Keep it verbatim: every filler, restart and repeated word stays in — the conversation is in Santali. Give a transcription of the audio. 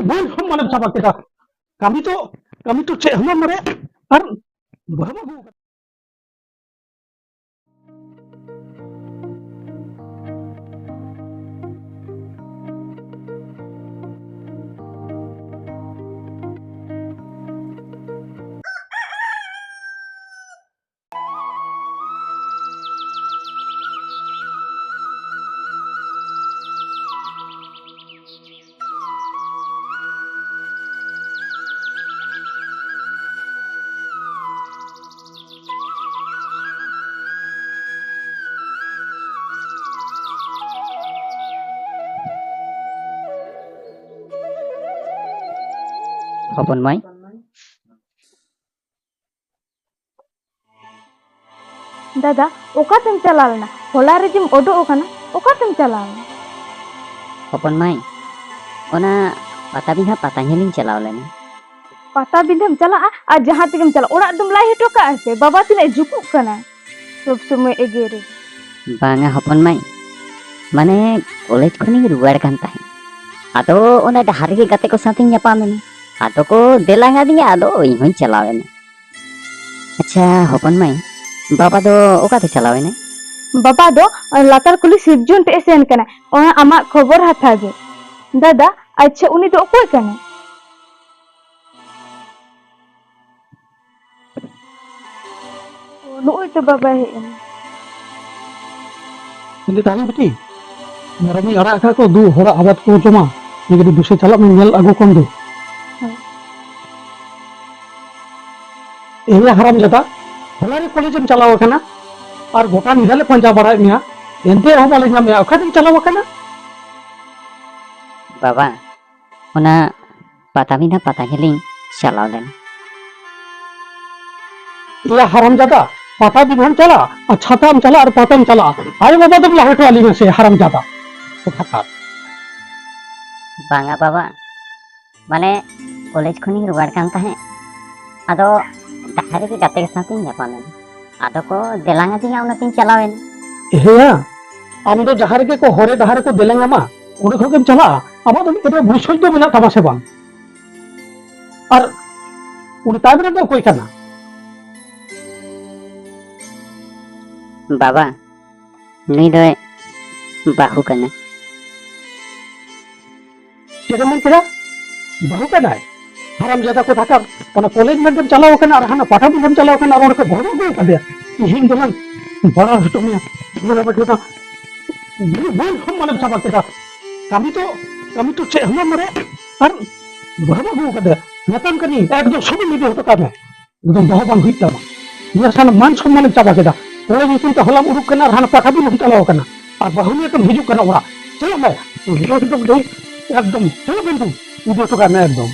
ᱵᱟᱹᱧ ᱦᱚᱸ ᱢᱟᱱᱮ ᱪᱟᱵᱟ ᱠᱮᱫᱟ᱾ ᱠᱟᱹᱢᱤ ᱛᱚ, ᱠᱟᱹᱢᱤ ᱛᱚ ᱪᱮᱫ ᱦᱚᱸ ᱵᱟᱢ ᱵᱟᱲᱟᱭᱟ᱾ ᱟᱨ ᱵᱟᱹᱦᱩ ᱟᱹᱜᱩ ᱠᱟᱫᱟ᱾ ᱦᱚᱯᱚᱱ ᱢᱟᱹᱭ᱾ ᱫᱟᱫᱟ, ᱚᱠᱟᱛᱮᱢ ᱪᱟᱞᱟᱣ ᱞᱮᱱᱟ? ᱦᱚᱞᱟ ᱨᱮ ᱡᱮᱢ ᱚᱰᱚᱜ ᱟᱠᱟᱱᱟ, ᱚᱠᱟᱛᱮᱢ ᱪᱟᱞᱟᱣ ᱞᱮᱱᱟ? ᱦᱚᱯᱚᱱ ᱢᱟᱹᱭ, ᱚᱱᱟ ᱯᱟᱴᱟᱵᱤᱸᱫᱷᱟ ᱯᱟᱛᱟ ᱧᱮᱞᱤᱧ ᱪᱟᱞᱟᱣ ᱞᱮᱱᱟ᱾ ᱯᱟᱴᱟᱵᱤᱸᱫᱷᱟᱢ ᱪᱟᱞᱟᱜᱼᱟ ᱟᱨ ᱡᱟᱦᱟᱸ ᱛᱮᱜᱮᱢ ᱪᱟᱞᱟᱜᱼᱟ, ᱚᱲᱟᱜ ᱫᱚᱢ ᱞᱟᱹᱭ ᱦᱚᱴᱚ ᱠᱟᱜᱼᱟ ᱥᱮ? ᱵᱟᱵᱟ ᱛᱤᱱᱟᱹᱜ ᱡᱩᱠᱩᱜ ᱠᱟᱱᱟᱭ, ᱥᱚᱵ ᱥᱚᱢᱚᱭ ᱮᱜᱮᱨᱮ᱾ ᱵᱟᱝᱟ ᱦᱚᱯᱚᱱ ᱢᱟᱹᱭ, ᱢᱟᱱᱮ ᱠᱚᱞᱮᱡᱽ ᱠᱷᱚᱱᱤᱧ ᱨᱩᱣᱟᱹᱲ ᱠᱟᱱ ᱛᱟᱦᱮᱸᱫ, ᱟᱫᱚ ᱚᱱᱟ ᱰᱟᱦᱟᱨ ᱨᱮᱜᱮ ᱜᱟᱛᱮ ᱠᱚ ᱥᱟᱶᱛᱮᱧ ᱧᱟᱯᱟᱢ ᱮᱱᱟ, ᱟᱫᱚ ᱠᱚ ᱫᱮᱞᱟ ᱟᱫᱤᱧᱟ, ᱟᱫᱚ ᱤᱧ ᱦᱚᱸᱧ ᱪᱟᱞᱟᱣ ᱮᱱᱟ᱾ ᱟᱪᱪᱷᱟ ᱦᱚᱯᱚᱱ ᱢᱟᱹᱭ, ᱵᱟᱵᱟ ᱫᱚ ᱚᱠᱟᱛᱮ ᱪᱟᱞᱟᱣ ᱮᱱᱟᱭ? ᱵᱟᱵᱟ ᱫᱚ ᱞᱟᱛᱟᱨ ᱠᱩᱞᱦᱤ ᱥᱤᱨᱡᱚᱱ ᱴᱷᱮᱡ ᱮ ᱥᱮᱱ ᱠᱟᱱᱟ, ᱚᱱᱟ ᱟᱢᱟᱜ ᱠᱷᱚᱵᱚᱨ ᱦᱟᱛᱟᱣ ᱜᱮ᱾ ᱫᱟᱫᱟ, ᱟᱪᱪᱷᱟ ᱩᱱᱤ ᱫᱚ ᱚᱠᱚᱭ ᱠᱟᱱᱟᱭ? ᱚ, ᱱᱚᱜᱼᱚᱭ ᱛᱚ ᱵᱟᱵᱟᱭ ᱦᱮᱡ ᱮᱱᱟ᱾ ᱢᱮᱱᱫᱟᱹᱧ, ᱛᱟᱦᱞᱮ ᱵᱤᱴᱤ, ᱢᱮᱨᱚᱢᱤᱧ ᱟᱲᱟᱜ ᱟᱠᱟᱫ ᱠᱚ, ᱫᱩ ᱦᱚᱲᱟᱜ ᱟᱵᱟᱫ ᱠᱚ ᱡᱚᱢᱟ, ᱤᱧ ᱠᱟᱹᱴᱤᱡ ᱫᱩᱥᱮ ᱪᱟᱞᱟᱜ ᱢᱮ, ᱧᱮᱞ ᱟᱹᱜᱩ ᱠᱚᱢ ᱫᱩ᱾ ᱦᱮᱸ᱾ ᱮᱭᱟ ᱦᱟᱨᱟᱢ ᱡᱟᱫᱟ, ᱦᱚᱞᱟ ᱨᱮ ᱠᱚᱞᱮᱡᱽ ᱮᱢ ᱪᱟᱞᱟᱣ ᱟᱠᱟᱱᱟ ᱟᱨ ᱜᱚᱴᱟ ᱧᱤᱫᱟᱹ ᱞᱮ ᱯᱟᱸᱡᱟ ᱵᱟᱲᱟᱭᱮᱫ ᱢᱮᱭᱟ, ᱮᱱᱛᱮ ᱨᱮᱦᱚᱸ ᱵᱟᱞᱮ ᱧᱟᱢ ᱢᱮᱭᱟ, ᱚᱠᱟᱛᱮᱢ ᱪᱟᱞᱟᱣ ᱟᱠᱟᱱᱟ? ᱵᱟᱵᱟ, ᱚᱱᱟ ᱯᱟᱴᱟᱵᱤᱸᱫᱷᱟ ᱯᱟᱛᱟ ᱧᱮᱞᱤᱧ ᱪᱟᱞᱟᱣ ᱞᱮᱱᱟ᱾ ᱮᱭᱟ ᱦᱟᱨᱟᱢ ᱡᱟᱫᱟ, ᱯᱟᱴᱟᱵᱤᱸᱫᱷᱟᱢ ᱪᱟᱞᱟᱜᱼᱟ ᱟᱨ ᱪᱷᱟᱛᱟᱢ ᱪᱟᱞᱟᱜᱼᱟ ᱟᱨ ᱯᱟᱛᱟᱢ ᱪᱟᱞᱟᱜᱼᱟ, ᱟᱭᱳ ᱵᱟᱵᱟ ᱫᱚᱢ ᱞᱟᱦᱟ ᱦᱚᱴᱚ ᱟᱞᱤᱧᱟ ᱥᱮ ᱦᱟᱨᱟᱢ ᱡᱟᱫᱟ? ᱵᱟᱝᱟ ᱵᱟᱵᱟ, ᱢᱟᱱᱮ ᱠᱚᱞᱮᱡᱽ ᱠᱷᱚᱱᱤᱧ ᱨᱩᱣᱟᱹᱲ ᱠᱟᱱ ᱛᱟᱦᱮᱸᱫ, ᱟᱫᱚ ᱰᱟᱦᱟᱨ ᱨᱮᱜᱮ ᱜᱟᱛᱮ ᱠᱚ ᱥᱟᱶᱛᱮᱧ ᱧᱟᱯᱟᱢ ᱮᱱᱟ, ᱟᱫᱚ ᱠᱚ ᱫᱮᱞᱟᱝ ᱟᱹᱫᱤᱧᱟ, ᱚᱱᱟᱛᱤᱧ ᱪᱟᱞᱟᱣ ᱮᱱᱟ᱾ ᱦᱮᱸᱭᱟ, ᱟᱢ ᱫᱚ ᱡᱟᱦᱟᱸ ᱨᱮᱜᱮ ᱠᱚ ᱦᱚᱨᱮ ᱰᱟᱦᱟᱨ ᱨᱮᱠᱚ ᱫᱮᱞᱟᱝ ᱟᱢᱟ, ᱚᱸᱰᱮ ᱠᱷᱚᱱ ᱜᱮᱢ ᱪᱟᱞᱟᱜᱼᱟ, ᱟᱢᱟᱜ ᱫᱚ ᱢᱤᱫᱴᱮᱱ ᱵᱩᱡᱽ ᱥᱩᱡᱽ ᱫᱚ ᱢᱮᱱᱟᱜ ᱛᱟᱢᱟ ᱥᱮ ᱵᱟᱝ? ᱟᱨ ᱩᱱᱤ ᱛᱟᱭᱚᱢ ᱨᱮᱱ ᱫᱚ ᱚᱠᱚᱭ ᱠᱟᱱᱟ? ᱵᱟᱵᱟ, ᱱᱩᱭ ᱫᱚᱭ ᱵᱟᱹᱦᱩ ᱠᱟᱱᱟ᱾ ᱪᱮᱫ ᱮᱢ ᱢᱮᱱ ᱠᱮᱫᱟ? ᱵᱟᱹᱦᱩ ᱠᱟᱱᱟᱭ? ᱦᱟᱨᱟᱢ ᱡᱟᱫᱟ ᱠᱚ ᱛᱟᱠᱟ, ᱚᱱᱟ ᱠᱚᱞᱮᱡᱽ ᱢᱮᱱᱛᱮᱢ ᱪᱟᱞᱟᱣ ᱟᱠᱟᱱᱟ ᱟᱨ ᱦᱟᱱᱟ ᱯᱟᱴᱟ ᱵᱤᱞᱟᱹᱢ ᱪᱟᱞᱟᱣ ᱟᱠᱟᱱᱟ ᱟᱨ ᱚᱸᱰᱮ ᱠᱚ ᱜᱚᱡ ᱟᱹᱜᱩ ᱟᱠᱟᱫᱮᱭᱟ᱾ ᱤᱧ ᱫᱚᱞᱟᱝ ᱵᱟᱲᱟ ᱦᱚᱪᱚ ᱢᱮᱭᱟ, ᱵᱩᱨᱩ ᱵᱟᱹᱫᱽ ᱥᱚᱢᱟᱱᱮᱢ ᱪᱟᱵᱟ ᱠᱮᱫᱟ᱾ ᱠᱟᱹᱢᱤ ᱛᱚ, ᱠᱟᱹᱢᱤ ᱛᱚ ᱪᱮᱫ ᱦᱚᱸ ᱵᱟᱢ ᱵᱟᱲᱟᱭᱟ᱾ ᱟᱨ ᱵᱟᱹᱦᱩ ᱟᱹᱜᱩ ᱟᱠᱟᱫᱮᱭᱟ, ᱢᱮᱛᱟᱢ ᱠᱟᱹᱱᱟᱹᱧ ᱮᱠᱫᱚᱢ ᱥᱚᱵ ᱤᱫᱤ ᱦᱚᱴᱚ ᱠᱟᱜ ᱢᱮ, ᱮᱠᱫᱚᱢ ᱫᱚᱦᱚ ᱵᱟᱝ ᱦᱩᱭᱩᱜ ᱛᱟᱢᱟ᱾ ᱱᱤᱭᱟᱹ ᱥᱟᱱ ᱢᱟᱱ ᱥᱚᱱᱢᱟᱱᱮᱢ ᱪᱟᱵᱟ ᱠᱮᱫᱟ᱾ ᱠᱚᱞᱮᱡᱽ ᱧᱩᱛᱩᱢ ᱛᱮ ᱦᱚᱞᱟᱢ ᱩᱰᱩᱠ ᱠᱟᱱᱟ ᱟᱨ ᱦᱟᱱᱟ ᱯᱟᱴᱟ ᱵᱤᱞᱟᱹᱢ ᱪᱟᱞᱟᱣ ᱟᱠᱟᱱᱟ ᱟᱨ ᱵᱟᱹᱦᱩ ᱱᱤᱭᱮ ᱛᱮᱢ ᱦᱤᱡᱩᱜ ᱠᱟᱱᱟ ᱚᱲᱟᱜ᱾ ᱪᱟᱞᱟᱜ ᱢᱮ, ᱮᱠᱫᱚᱢ ᱮᱠᱫᱚᱢ ᱪᱟᱞᱟᱜ ᱢᱮ, ᱮᱠᱫᱚᱢ ᱤᱫᱤ ᱦᱚᱴᱚ ᱠᱟᱜ ᱢᱮ ᱮᱠᱫᱚᱢ᱾